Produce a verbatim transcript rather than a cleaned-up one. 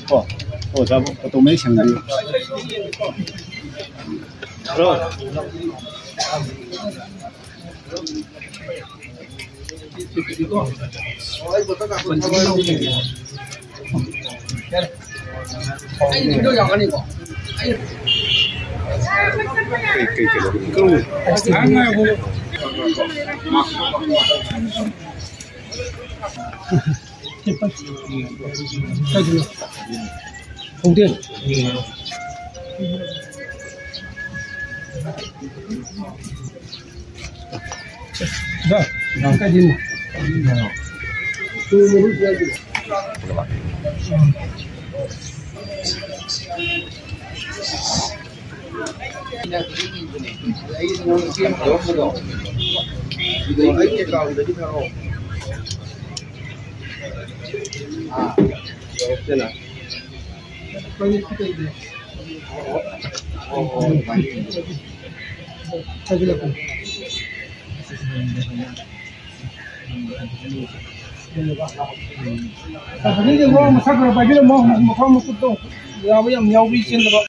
ꯀꯣ, ꯑꯣꯖꯥꯕꯨ ꯐꯣꯇꯣ ꯃꯌꯦꯛ ꯁꯦꯡꯕꯤꯌꯨ꯫ ꯃꯁꯛ ꯈꯔ ꯄꯥꯏꯕꯤꯔꯝꯃꯣ, ꯃꯈꯣꯡ ꯃꯈꯨꯠꯇꯣ ꯌꯥꯕ ꯌꯥꯝ ꯌꯥꯎꯕꯤ ꯆꯦꯟꯗꯕ꯫